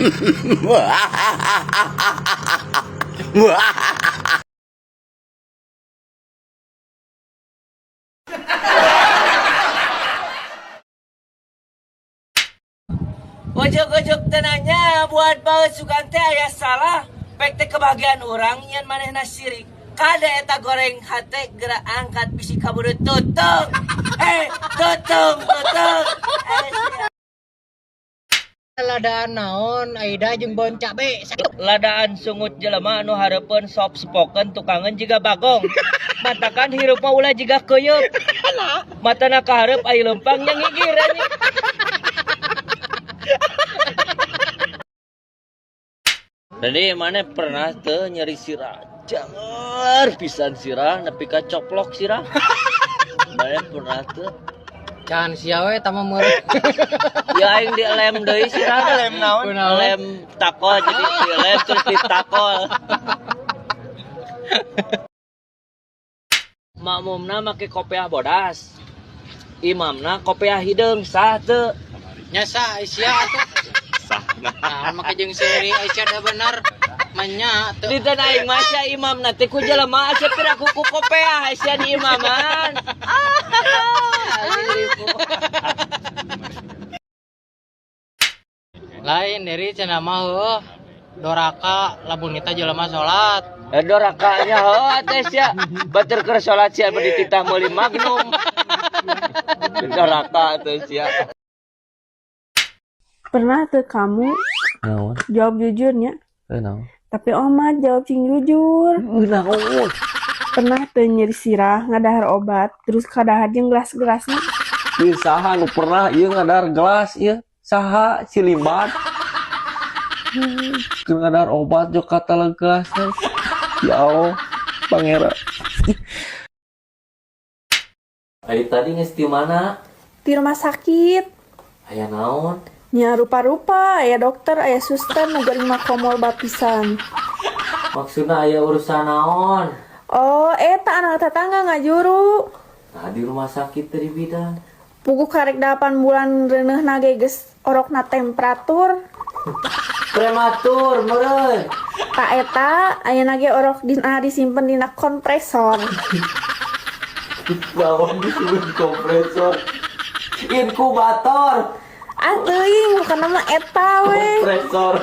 Ujug-ujug teu nanya buat bae, sugan teh aya salah. Pek teh kebahagiaan urang nyian manehna sirik. Kade eta goreng hate, geura angkat bisi kaburu tutung. Eh, tutung, tutung. Eh, sia. Ladaan naon Aida jeung bon cabe? Ladaan sungut jelema anu hareupeun soft spoken tukangeun jiga bagong. Matakan hirup mah ulah jiga keuyeup. Matana kahareup, ai leumpang nya ngigir anjing. Jadi mana pernah tuh nyeri sirah? Jangan pisan sirah, nepi ka coplok sirah. Mana pernah tuh? Can sia we tama meureun. Ya aing dilem deui sirah. Lem naon? Kunaon? Lem takol, jadi dilem terus ditakol. Makmumna make kopiah bodas. Imamna kopiah hideung, sah teu? Nya sah sia atuh. Sah. Nah, make jeung seuri Aisyah da bener. Manya teu. Di tanah aing mah sia imamna teh ku jelema asa piraku ku kopiah sia di imaman. Ah, anjing ribu. Lain dari cenah mah heuh. Doraka lamun kita jelema salat. Eh, dorakanya heuh teh sia. Batur keur salat sia bari dititah meuli Magnum. Doraka teh sia. Pernah tuh kamu Naon? Jawab jujurnya. Eh, naon? Tapi Oma jawab sing jujur. Naon? Pernah tuh nyeri sirah ngadahar obat terus kadahar jeung gelas-gelasnya? Ieu saha nu pernah ieu ngadahar gelas ieu? Saha si Limbat? Keur ngadahar obat jo kata gelasna. Ya Allah, Pangeran. Ari tadi geus di mana? Di rumah sakit. Aya naon? Nya rupa-rupa, aya dokter, aya suster, nu geuring mah komo pisan. Maksudna aya urusan naon? Oh, eta anak tetangga ngajuru. Nah, di rumah sakit teh di bidan. Puguh karek 8 bulan reuneuhna ge geus orokna temperatur. Prematur meureun. Tah eta ayeuna ge orok dina disimpen dina kompresor. Naon disebut kompresor? Inkubator. Ah, teuing, bukan nama eta we. Kompresor.